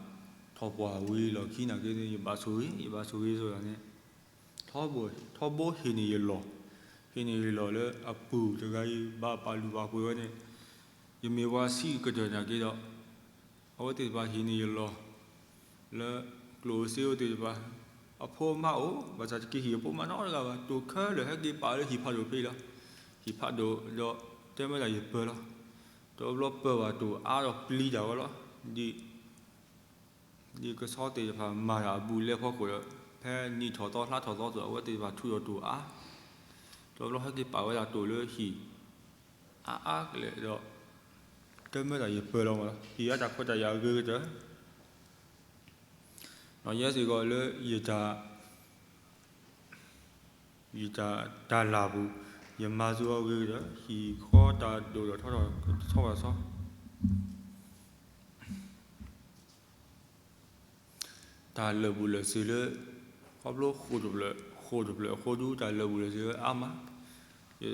ထီၣ်ပှၢ်ဝံၤလီၢ်ခံနာ်က့ ယဘၣ်ဆိၣ်ဂ့ၤ ယဘၣ်ဆိၣ်ဂ့ၤဆိၣ်ဂ့ၤန့ၣ် ထီဘိ ထီဘိဟ့ၣ်န့ၢ်ယလီၢ်, ဟ့ၣ်န့ၢ်ယလီၢ်လၢအပုၢ်တဂၤအံၤ ဘၣ်ပာ်လုၢ်ပာ်ပှ့ၤဝဲန့ၣ်, ယမ့ၢ်ပှၤဆံးကတၢၢ်နာ်က့ဒီး အဝဲသ့ၣ်တဖၣ်ဟ့ၣ်န့ၢ်ယလီၢ် လၢကျိၣ်စ့အိၣ်သ့ၣ်တဖၣ်, အဖိအမါအိၣ်, ဘၣ်ဆၣ်တက့ၤဟံၣ်အဖိအမါနီတဂၤဘၣ်, တိၢ်ခဲလၢာ်ဟဲက့ၤပာ်လၢဟံၣ်ဖးဒိၣ်ဖဲအံၤလီၤ. ဟံၣ်ဖးဒိၣ်ဒီး တဲမ့ၢ်ဒၣ်ယပၢၤလီၤ. တဘျီပၢၤဘၣ်တိၢ်အါဒီးပျံၤတၢ်ဝဲလီၤ. ဒ် ဒ်ကဆီသ့ၣ်တဖၣ်မၤတၢ်အဘူးအလဲဖီခိၣ်ဒီး ဖဲနံၣ်ထီၣ်သီလါထီၣ်သီသိး အဝဲသ့ၣ်တဖၣ်ထူးဒီးတိၢ်အါ, တဘျီဟဲက့ၤပာ်ဝဲဒၣ်တိၢ်လၢဟံၣ် အါအါကလဲာ်ဒီး တဲမ့ၢ်ဒၣ်ယပၢၤလီၤမးလီၤ. ဟံၣ်အါတၢ်ခွဲးတၢ်ယာ်အဂ့ၤကတၢၢ် ဒီးယဲစ့ၢ်ကီးလၢယတၢ် ယတၢ် တၢ်လၢ်ပူၤ ယမၤစၢၤအီၤအဂ့ၤကတၢၢ် ဟံၣ်ဃီတၢ်ဒိၣ်ထီၣ်ထီထီၣ်ကဆီဘၣ်ဆီ တၢ်လၢာ်ဘူၣ်လၢာ်စ့ၤလၢ ခီဖျိဃိာ်တဖျၢၣ် ဃိာ်တဖျၢၣ်အဃိဒုး တၢ်လၢာ်ဘူၣ်လၢာ်စ့ၤလၢအါမး, ယ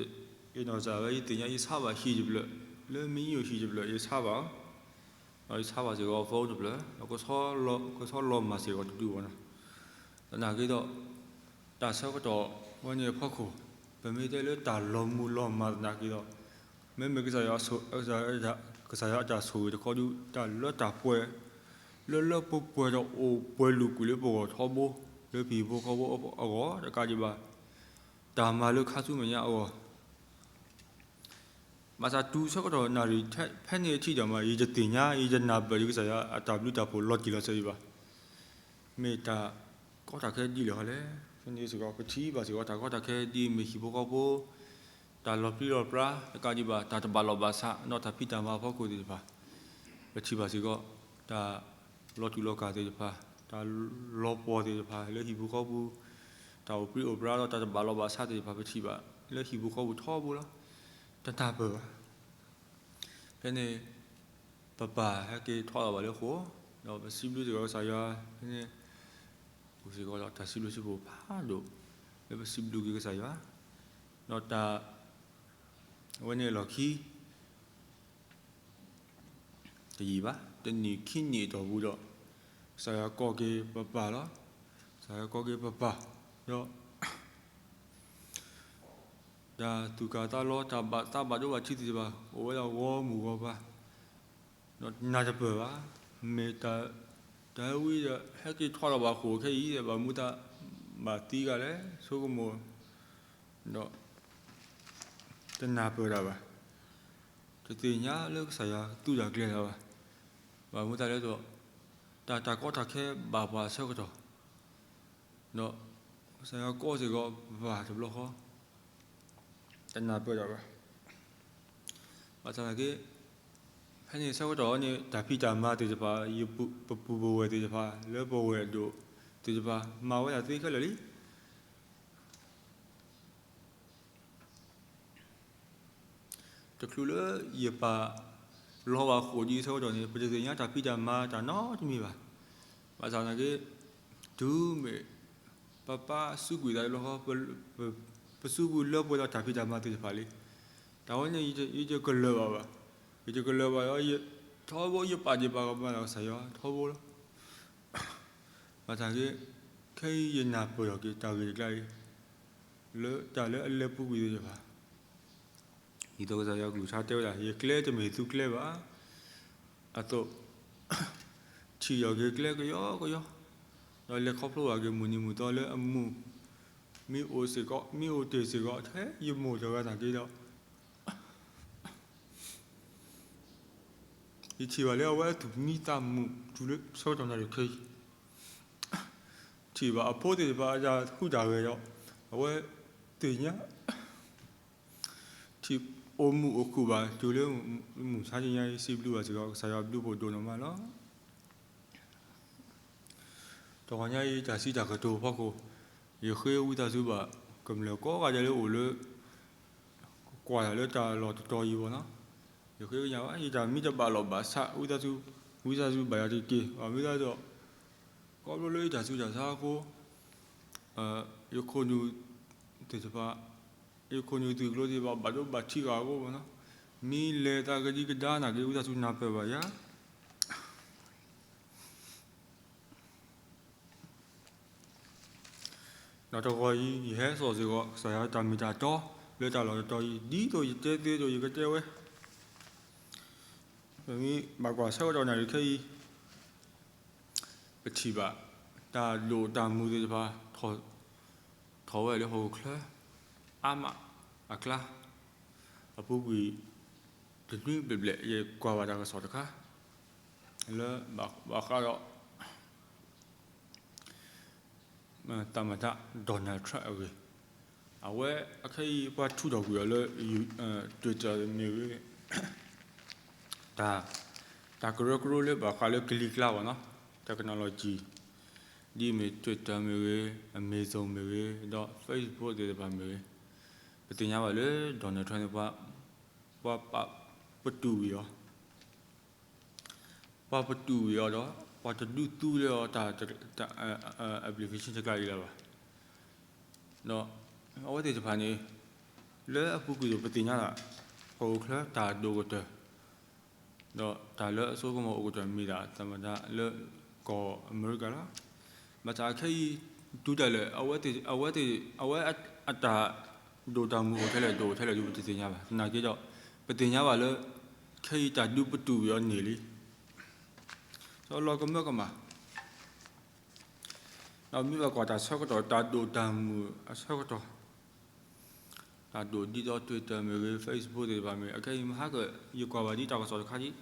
နီၢ်ကစၢ်ဝဲ ယသ့ၣ်ညါယဆါဘၣ်ဟံၣ်တဖျၢၣ် လၢမ့ၢ်ယိၣ်ဟံၣ်တဖျၢၣ် ယဆါဘၣ်အီၤ, ဒီးယဆါဘၣ်စ့ၢ်ကီးအဖိတဖျၢၣ် ဒီးကဆီလီၤမၢ်စ့ၢ်ကီးတဒုဘၣ်နီၤ, သနာ်က့ဒီး တၢ်ဆၢကတီၢ်ဝဲန့ၣ်အဖီခိၣ် ပမ့ၢ်တဲလၢတၢ်လီၤမုၢ်လီၤမၢ်သနာ်က့ဒီး မ့မ့ၢ်ကစၢ်ယွၤ ကစၢ်ယွၤအတၢ်ဆိၣ်ဂ့ၤတခီဒုး တၢ်လၢတၢ်ပှဲၤ လၢလၢပှဲၤပှဲၤဒီးအိၣ်ပှဲၤလုာ်ကွံာ်လၢပဂီၢ်ထီဘိ လၢပဟံၣ်ဖိဃီဖိအဂီၢ်တကးဒံးဘၣ် တၢ်မၤလၢခါဆူမဲာ်ညါအဂီၢ် ဘၣ်ဆၣ်တုၤဆၢကတီၢ်နၣ်ရံၣ်ဖဲန့ၣ်အထံၣ်ဒီးမး ယတသ့ၣ်ညါ ယတနၢ်ပၢၢ်ဒံးကစၢ်ယွၤအတၢ်ဘျုးတၢ်ဖှိၣ်လီၤတံၢ်လီၤဆဲးဒံးဘၣ်. မ့ၢ်တၢ်ကီတၢ်ခဲဒ်လဲၣ်ဟီလဲၣ်. ဖဲန့ၣ်စ့ၢ်ကီး ပထံၣ်ဘၣ်စ့ၢ်ကီး တၢ်ကီတၢ်ခဲဒ်အမ့ၢ်ဟံၣ်ဖိဃီဖိ တၢ်လီၤပြံလီၤပြါတကးဒံးဘၣ် တၢ်တဘၣ်လီၢ်ဘၣ်ဆး ဒီးတၢ်ဖံးတၢ်မၤအဖီခိၣ်သ့ၣ်တဖၣ်, ပထံၣ်ဘၣ်စ့ၢ်ကီး တၢ်လီၤတူာ်လီၤကာ်သ့ၣ်တဖၣ်, တၢ်လီၤပှီၢ်သ့ၣ်တဖၣ်လၢဟံၣ်ပူၤဃီပူၤ, တၢ်အိၣ်ပြံအိၣ်ပြါဒီးတၢ်တဘၣ်လီၢ်ဘၣ်ဆးသ့ၣ်တဖၣ် ပထံၣ်ဘၣ်လၢဟံၣ်ပူၤဃီပူၤထီဘိလီၤ. တနၢ်ပၢၢ်ဘၣ်. ဖဲန့ၣ် ပပၢ်ဟဲက့ၤထီၣ်လီၤဘၣ်လၢဃိာ်, ဒီးပစံးဘျုးစ့ၢ်ကီးကစၢ်ယွၤ, ဖဲန့ၣ် အိၣ်စ့ၢ်ကီးဒီးတၢ်စံးဘျုးစံးဖှိၣ်ဖးဒိၣ် လၢပစံးဘျုးက့ၤကစၢ်ယွၤ, ဒီးတၢ် အဝဲန့ၣ်အလီၢ်ခံ တယံာ်ဘၣ် တနံၣ်ခံနံၣ်အတီၢ်ပူၤဒီး ကစၢ်ယွၤကိးက့ၤပပၢ်လီၤ. ကစၢ်ယွၤကိးက့ၤပပၢ် ဒီး တၢ်သူၣ်ကၢ်သးလီၤ တၢ်ဘၣ်သးဘၣ်ဒိဘၣ်ထံးသ့ၣ်တဖၣ် အိၣ်ဝဲဒၣ်ဂီၢ်မုၢ်ဂီၢ်ပၤ, ဒီးနၢ်တပၢၢ်ဘၣ်. မ့ၢ်တၢ် တၢ်ဝံဒီး ဟဲက့ၤထီၣ်လီၤဘၣ်ဃိာ်ခဲအံၤ ဘၣ်မနုၤတၢ်ဘၣ်သံဂၤလဲၣ် ဆိကမိၣ် ဒီး တနၢ်ပၢၢ်တၢ်ဘၣ်. တသ့ၣ်ညါလၢကစၢ်ယွၤသူတၢ်ကျဲၤတၢ်ဘၣ်. ဘၣ်မနုၤတၢ်လဲၣ်ဒီး တၢ်တၢ်ကီတၢ်ခဲဘၣ်ပှၤအဆၢကတီၢ်, ဒီး ကစၢ်ယွၤကိးစ့ၢ်ကီးပပၢ်တဘျီဃီ တနၢ်ပၢၢ်တၢ်ဘၣ်. ဘၣ်ဆၣ်သနာ်က့ ဖဲန့ၣ်ဆၢကတီၢ်န့ၣ် တၢ်ဖံးတၢ်မၤသ့ၣ်တဖၣ် ယပူၤ ပပူၤပဝဲၢ်သ့ၣ်တဖၣ် လၢပဝဲၢ်အဒိၣ်သ့ၣ်တဖၣ် မၤဝဲဒၣ်သ့ခဲလၢာ်လံ. တချုးလၢယပၢ်လီၤဘၣ်ဃိာ်ဒံးအဆၢကတီၢ်န့ၣ် ပတသ့ၣ်ညါတၢ်ဖံးတၢ်မၤတၢ်နီတမံၤဘၣ်. ဘၣ်ဆၣ်သနာ်က့ တုၤမ့ၢ် ပပၢ်စူးကွံာ်သးတဘျီဃီ ပ ပစူးကွံာ်လၢပှဲၤဒီးတၢ်ဖံးတၢ်မၤသ့ၣ်တဖၣ်လံ. တၢ်ဝဲန့ၣ် ယတကလၢၤဘၣ်ဘၣ်. ယတကလၢၤဘၣ်ဒီး ထီဘိယပာ်ဒ့ၣ်ပာ်ကမၣ်ဒီးကစၢ်ယွၤထီဘိလီၤ. ဘၣ်ဆၣ်သနာ်က့ ခဲအံၤယနၢ်ပၢၢ်ထီၣ်က့ၤတၢ်ဂ့ၢ်တကျါအံၤ လၢတၢ်လၢအလဲၤပူၤကွံာ်သ့ၣ်တဖၣ် ဒ်သိးကစၢ်ယွၤကလုၢ်ကထါတဲဝဲဒၣ် ယကျဲတမ့ၢ်သုကျဲဘၣ် အသိး ထံၣ်ထီၣ်က့ၤကျဲကယီကယီ, ဒီးလဲၤခီဖျိဘၣ်က့ၤမုၢ်နံၤမုၢ်သီလၢအမူး မ့ၢ်အိၣ်စ့ၢ်ကီး မ့ၢ်အိၣ်တ့ၢ်စ့ၢ်ကီး ထဲယမိၢ်တဂၤသနာ်က့ဒီး ယထံၣ်ဘၣ်လၢအဝဲအသူၣ်မံသးမုာ်တုၤလၢဆၢကတီၢ်နၣ်ရံၣ်ခဲအံၤ, ထံၣ်ဘၣ်အဖိသ့ၣ်တဖၣ်အတၢ်ဟူးတၢ်ဂဲၤဒီး အဝဲသ့ၣ်ညါ ထံၣ်အိၣ်မုာ်အိၣ်ခုၣ်ဘၣ်တုၤလၢမုၢ်ဆါတနံၤညါအံၤ စံးဘျုးဘၣ်စ့ၢ်ကီး ကစၢ်ယွၤဘျုးဖှိၣ်ဒိၣ်နီၢ်မးလီၤ. တဂီၤညါအံၤ တၢ်စံးတၢ်ကတိၤအဖီခိၣ် ယဃ့ဝံသးစူၤဘၣ် ကမျၢၢ်ကိးဂၤဒဲးလၢအိၣ်လၢ ကွၢ်တၢ်လၢတၢ်လီၢ်တတီၤအံၤဘၣ်နီၤ, ယဃ့ကညးဘၣ် ယတၢ်မ့ၢ်တဘၣ်လီၢ်ဘၣ်ဆး ဝံသးစူၤ ဝံသးစူၤဘၣ်ယၤတက့ၢ်. ဘၣ်မနုၤလဲၣ်ဒီး ခီဖျိလၢယတၢ်ဆူးတၢ်ဆါအဃိ ယခိၣ်နူာ်သ့ၣ်တဖၣ် ယခိၣ်နူာ်သုးကျိၤသ့ၣ်တဖၣ် ဘၣ်ဒိဘၣ်ထံးဃာ်အဃိဘၣ်နီၤ, မ့ၢ်လဲၤသးကဒံကဒါနာ်က့ ဝံသးစူၤနၢ်ပၢၢ်ဘၣ်ယၤ ဒီးတဂီၤအံၤ ယဟဲစိာ်စ့ၢ်ကီး ကစၢ်ယွၤတၢ်မ့ၢ်တၢ်တီ လၢတၢ်လီၢ်တတီၤအံၤ ဒ်သိးယတဲသ့အသိး ယကတဲဝဲ, ပမ့ၢ်ဘၣ်ကွၢ်ဆၢကတီၢ်နၣ်ရံၣ်ခဲအံၤ ပထံၣ်ဘၣ် တၢ်ဒိၣ်တၢ်မုၢ်သ့ၣ်တဖၣ် ထီၣ်ဝဲလၢဟီၣ်ခိၣ်ချၢ အါမးအကျါ အပူၤကွံာ် တနွံဘျဲၣ်ဘျဲၣ် ယကွၢ်ဘၣ်တၢ်ကစီၣ်တခါ လၢဘၣ်ဃးဒီး သမ္မတ Donald Trump အဂ့ၢ်, အဝဲအခဲအံၤ ပှၤထုးထီၣ်ကွံာ်အီၤလၢ Twitter မ့ၢ်ဂ့ၤ, တၢ် တၢ်ကရၢကရိလၢဘၣ်ဃးလၢကလံၤကျါဘၣ်နီၤ, technology ဒ်အမ့ၢ် Twitter မ့ၢ်ဂ့ၤ, Amazon မ့ၢ်ဂ့ၤ, ဒီး Facebook သ့ၣ်တဖၣ်မ့ၢ်ဂ့ၤ, ပသ့ၣ်ညါဘၣ်လၢ Donald Trump န့ၣ် ပှၤ ပှၤပာ်ပတုာ်ဝံၤအီၤ ပှၤပတုာ်ဝံၤအီၤဒီး ပှၤတဒုးသူလၢအီၤတၢ် application တကျါအံၤလၢၤဘၣ်. ဒီးအဝဲသ့ၣ်တဖၣ်န့ၣ် လၢအပူၤကွံာ်ဒီးပသ့ၣ်ညါလၢ ဟီၣ်ခိၣ်ချၢတၢ်ဒိၣ်ကတၢၢ် ဒီးတၢ်လၢအစိကမီၤအိၣ်ကတၢၢ်မ့ၢ်ဒၣ် သမ္မတ လၢကီၢ်အမဲရကၤလီၤ. ဘၣ်ဆၣ်ခဲအံၤ တုၤဒၣ်လဲာ် အဝဲသ့ၣ် အဝဲသ့ၣ် အဝဲအတၢ်ဒိၣ်တၢ်မုၢ်အိၣ်ထဲလဲၣ် ဒိၣ်ထဲလဲၣ်ဒုး ပတသ့ၣ်ညါဘၣ်. သနာ်က့ဒီး ပသ့ၣ်ညါဘၣ်လၢ ခဲအံၤတၢ်ဒုးပတုာ်ဝံၤအီၤန့ၢ်လံ ဒီးလီၤကမၢကမၣ် ဒီးမ့ၢ်ဘၣ်ကွၢ်တၢ်ဆၢကတီၢ် တၢ်ဒိၣ်တၢ်မုၢ်အဆၢကတီၢ် တၢ်ဒိၣ်ဒ်သိး Twitter မ့ၢ်ဂ့ၤ Facebook သ့ၣ်တဖၣ်မ့ၢ် အခဲအံၤမဟါက ယကွၢ်ဘၣ်ဒ်တၢ်ကစီၣ်တခါဒ်,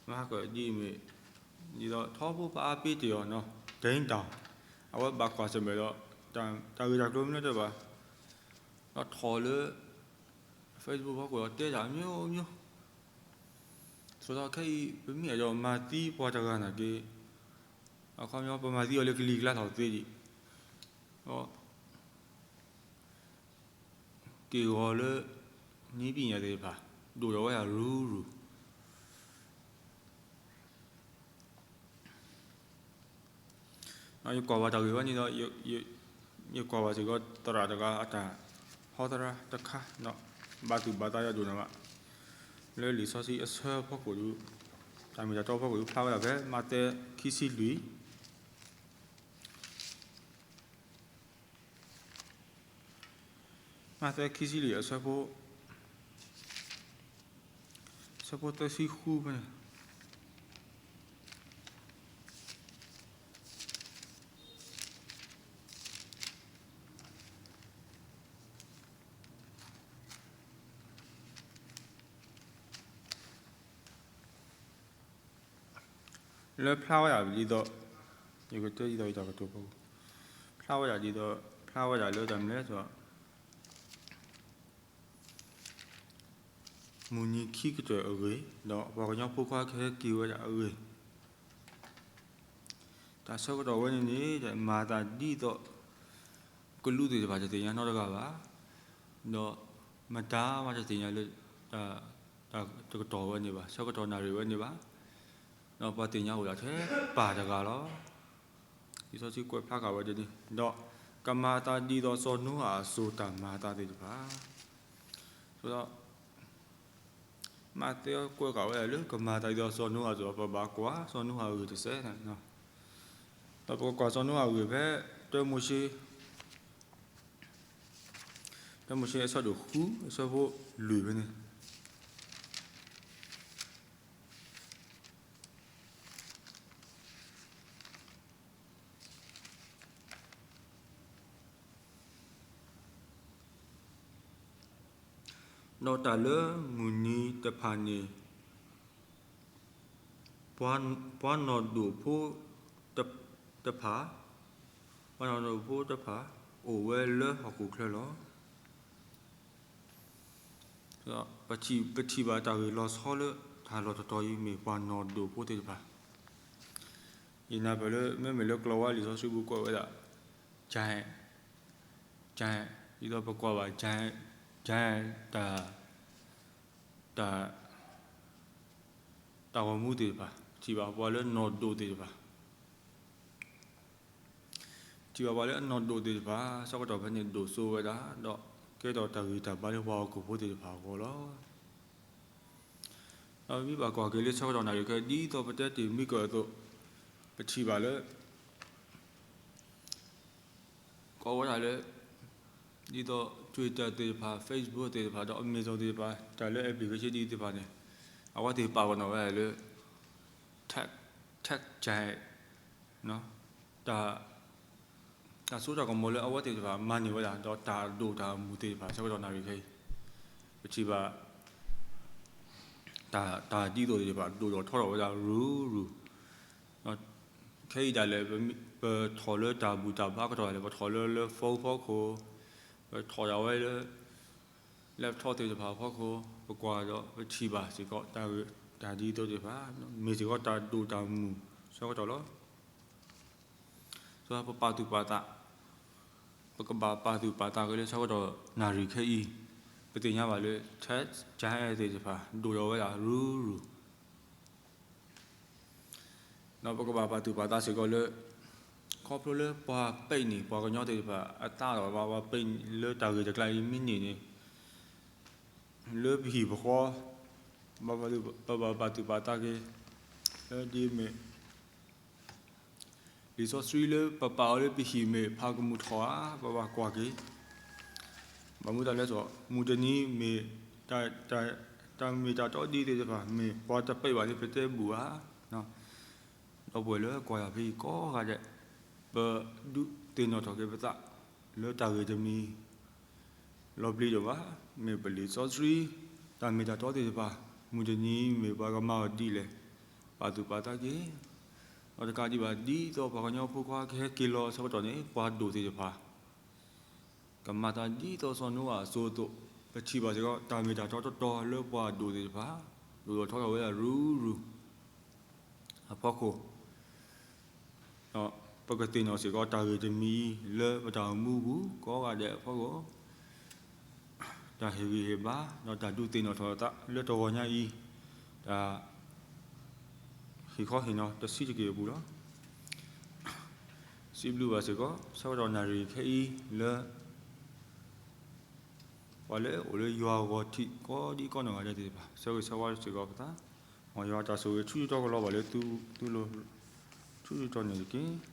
မဟါကဒ်အမ့ၢ် ဒ်သိးထီဘိပအါပ့တ့ၢ်အီၤနီၤ ဒိၣ်တၢ်, အဝဲဘၣ်ကွၢ်ဆၢၣ်မဲာ်ဒီး တၢ်ဂ့ၢ်တၢ်ကျိၤမနုၤတဖၣ် ဒီးထီၣ်လၢ Facebook ဖီခိၣ်ဒီးတဲတၢ်မျိုးမျိုး, ဆိးဒီးခဲအံၤ ပမ့ၢ်အဲၣ်ဒိးမၤသံပှၤတဂၤနာ်က့ အခီပညီ ပမၤသံအီၤလၢကလံၤကျါထီၣ်သ့ဒံး, ဒီး က့ၢ်ဂီၤလၢ နည်းပညာသ့ၣ်တဖၣ် ဒိၣ်ထီၣ်ဝဲဒၣ်ရူၤရူၤ. ယကွၢ်ဘၣ်တၢ်ဂ့ၢ်ဝဲန့ၣ်ဒီး ယကွၢ်ဘၣ်စ့ၢ်ကီးသရၣ်တဂၤအတၢ်ဟီသရၣ်တခါဒီး ဘၣ်သူၣ်ဘၣ်သးယၤဒိၣ်န့ၣ်ဘၣ်, လၢလံာ်စီဆှံအဆၢဖီခိၣ်ဒုး, တၢ်မ့ၢ်တၢ်တီဖီခိၣ်ဒုး ဖျါဝဲဒၣ်ဖဲမးသဲခံဆံလွံၢ် မးသဲခံဆံလွံၢ်အဆၢဖိ, အဆၢဖိသၢဆံဃုဖဲန့ၣ် လၢဖျါဝဲဒၣ်ဒ်သိး, ယကတဲဒ်သိးယတၢ်ကတိၤဖီခိၣ်, ဖျါဝဲဒၣ်ဒ်သိး, ဖျါဝဲဒၣ်လၢတၢ်မနုၤလဲၣ်, မုၢ်နံၤခံကတၢၢ်အဂ့ၢ်, ဒီးပှၤကညီဖိခွါကဟဲက့ၤဝဲဒၣ်အဂ့ၢ်, တၢ်ဆၢကတီၢ်ဝဲန့ၣ်န့ၣ် မၤသးဒ်သိး ကလူးသ့ၣ်တဖၣ်တသ့ၣ်ညါနီတဂၤဘၣ်, ဒီးမတၤမးတသ့ၣ်ညါလၢ တၢ်တကတီၢ်ဝဲန့ၣ်ဘၣ်, ဆၢကတီၢ်နၣ်ရံၣ်ဝဲန့ၣ်ဘၣ်, ဒီးပှၤသ့ၣ်ညါအိၣ်ဒၣ်ထဲပၢ်တဂၤလီၤ. လံာ်စီဆှံကွဲးဖျါဃာ်ဝဲဒ်န့ၣ်, ဒီးကမၤအသးဒ်သိးစီၤနိအၤအစိၤတၢ်မၤအသးသ့ၣ်တဖၣ်, ဒီး မးသဲကွဲးဃာ်ဝဲဒၣ်လၢ ကမၤသးဒ်သိးစီၤနိအၤအစိၤ ပဘၣ်ကွၢ်စီၤနိအၤအဂ့ၢ်တစဲး, ဒီးပကကွၢ်စီၤနိအၤအဂ့ၢ်ဖဲ တၢမိၤၡ့, တၢမိၤၡ့အဆၢဒိၣ်ဃု အဆၢဖိလွံၢ်ဖဲန့ၣ် ဒီးတၢ်လၢမုၢ်နံၤတဖၣ်န့ၣ် ပှၤနီၢ်ဒိၣ်ဖိတဖၣ်, ပှၤနီၢ်ဒိၣ်ဖိတဖၣ် အိၣ်ဝဲလၢဟီၣ်ခိၣ်ချၢလီၤ. ပထံၣ်ဘၣ်တၢ်ဂ့ၢ်လီၤဆီလၢတၢ်လီၢ်တတီၤအံၤမ့ၢ်ပှၤနီၢ်ဒိၣ်ဖိသ့ၣ်တဖၣ်, ယနၢ်ပၢၢ်လၢ မ့မ့ၢ်လၢကျိာ်ဝါလံာ်စီဆှံပူၤကွဲးဝဲဒၣ် giant, giant, ဒ်သိးပကွၢ်ဘၣ် giant, giant တၢ် တၢ်ဂီၤမူသ့ၣ်တဖၣ်, ထံၣ်ဘၣ်ပှၤလၢနီၢ်ဒိၣ်သ့ၣ်တဖၣ်, ထံၣ်ဘၣ်ပှၤလၢအနီၢ်ဒိၣ်သ့ၣ်တဖၣ် ဆၢကတီၢ်ဖဲန့ၣ်ဒိၣ်စိဝဲဒၣ် ဒီးကဲထီၣ်တၢ်ဂံၢ်တၢ်ဘါလၢပှၤဟီၣ်ခိၣ်ဖိသ့ၣ်တဖၣ်အဂီၢ်လီၤ. ဒီးပမ့ၢ်ဘၣ်ကွၢ်က့ၤလၢဆၢကတီၢ်နၣ်ရံၣ်ခဲအံၤ ဒ်သိးပတဲတ့ၢ်မံကၢၢ်အသိး, ပထံၣ်ဘၣ်လၢ ကိးဝဲဒၣ်လၢ ဒ်သိး Twitter သ့ၣ်တဖၣ် Facebook သ့ၣ်တဖၣ် ဒီး Amazon သ့ၣ်တဖၣ် တၢ်လၢ application ဒ်သ့ၣ်တဖၣ်န့ၣ် အဝဲသ့ၣ်ပာ်ပနီၣ်ဝဲဒၣ်လၢ tech, tech giant, တၢ် တၢ်စိတၢ်ကမီၤလၢအဝဲသ့ၣ်တဖၣ်မၤန့ၢ်ဝဲဒၣ် ဒီးတၢ်အဒိၣ်တၢ်အမုၢ်သ့ၣ်တဖၣ် ဆၢကတီၢ်နၣ်ရံၣ်ခဲအံၤ ပထံၣ်ဘၣ် တၢ် တၢ်ဒ်သိးသ့ၣ်တဖၣ် ဒိၣ်ထီၣ်ထီထီၣ်ဝဲဒၣ်ရူၤရူၤ, ခဲအံၤဒၣ်လဲာ် ပထီၣ်လၢတၢ်ဘူၣ်တၢ်ဘါကတီၢ်ဒၣ်လဲာ် ပထီၣ်လၢလၢ phone ဖီခိၣ်, ပထီၣ်ဒၣ်ဝဲလၢ laptop သ့ၣ်တဖၣ်အဖီခိၣ် ပကွၢ်ဒီးပထံၣ်ဘၣ်စ့ၢ်ကီး တၢ်ဒ်သိးသ့ၣ်တဖၣ် မ့ၢ်စ့ၢ်ကီးတၢ်ဒိၣ်တၢ်မုၢ်ဆၢကတီၢ်လီၤ. ဒီးပပာ်သူၣ်ပာ်သး, ပကဘၣ်ပာ်သူၣ်ပာ်သးက့ၤလၢဆၢကတီၢ်နၣ်ရံၣ်ခဲအံၤ, ပသ့ၣ်ညါဘၣ်လၢ tech giant သ့ၣ်တဖၣ် ဒိၣ်ထီၣ်ဝဲဒၣ်ရူၤရူၤ ဒီးပကဘၣ်ပာ်သူၣ်ပာ်သးစ့ၢ်ကီးလၢ ခီဖျိလၢပှၤပ့းန့ၢ်ပှၤကညီသ့ၣ်တဖၣ် အသးဒီးပှၤပ့းန့ၢ်လၢတၢ်ဂ့ၢ်တကျါအံၤမ့ၢ်န့ၢ်န့ၣ်, လၢပဟံၣ်ပဃီ, ပဘၣ်ပာ်သူၣ်ပာ်သးက့ၤ လၢဒ်မ့ၢ် လံာ်စီဆှံလၢပပာ်အီၤလၢပဟံၣ်မ့ၢ်ဖးကမူၣ်ထီၣ်ဧါ, ပဘၣ်ကွၢ်က့ၤ, ဘၣ်မနုၤလဲၣ်, မုၢ်တနံၤမ့ၢ် တၢ်မ့ၢ်တၢ်တီဒ်သ့ၣ်တဖၣ် မ့ၢ်ပှၤတပ့းဘၣ်န့ၣ် ပတဲဘူၣ်ဧါ. ဒီပုၢ်ဝဲၢ်လၢကွၢ်ယၤဖဲအံၤကိးဂၤဒဲး, ပဒုးသ့ၣ်နီၣ်ထီၣ်က့ၤပသး လၢတၢ်ဂ့ၢ်တမံၤ လီၤပျံၤဒိၣ်မး မ့ၢ်ပလံာ်စီဆှံ တၢ်မ့ၢ်တၢ်တီသ့ၣ်တဖၣ် မုၢ်တနံၤမ့ၢ်ပှၤကမၤအီၤဒ်လဲၣ်, ပာ်သူၣ်ပာ်သးက့ၤ, ဒီးတကးဒံးဘၣ် ဒ်သိးပှၤကညီဖိခွါကဟဲက့ၤလီၤအဆၢကတီၢ်န့ၣ် ပှၤဒိၣ်သ့ၣ်တဖၣ် ကမၤသးဒ်သိးစီၤနိအၤအသိးအသိး, ပထံၣ်ဘၣ်စ့ၢ်ကီး တၢ်မ့ၢ်တၢ်တီတီတီလၢပှၤဒိၣ်သ့ၣ်တဖၣ် ဒိၣ်ထီၣ်ထီထီၣ်ဝဲဒၣ်ရူၤရူၤအဖီခိၣ် ဒီးပကသ့ၣ်နီၣ်စ့ၢ်ကီး တၢ်ဂ့ၢ်တမံၤအံၤလၢပတၢ်အိၣ်မူပူၤ ကိးဂၤဒဲးအဖီခိၣ်, တၢ်ဟ့ၣ်ဂံၢ်ဟ့ၣ်ဘါ ဒီးတၢ်ဒုးသ့ၣ်နီၣ်ထီၣ်အသးလၢတဂီၤညါအံၤ, တၢ်ဟ့ၣ်ခီဟ့ၣ်နီၤတဆံးတက့ၢ်အပူၤလီၤ. စံးဘျုးဘၣ်စ့ၢ်ကီး ဆၢကတီၢ်နၣ်ရံၣ်ခဲအံၤလၢ ပှၤလၢအအိၣ်လၢယွၤအဂီၢ်ထံး ကိးဒံကိးနီၢ်ဂၤဒဲးသ့ၣ်တဖၣ် ဆၢဂ့ၤဆၢဝါစ့ၢ်ကီးပသး, မ်ယွၤတၢ်ဆိၣ်ဂ့ၤဆူယတီကလီၤဘၣ်လၢသုလိၤ ဆူယတီန့ၣ်တက့ၢ်.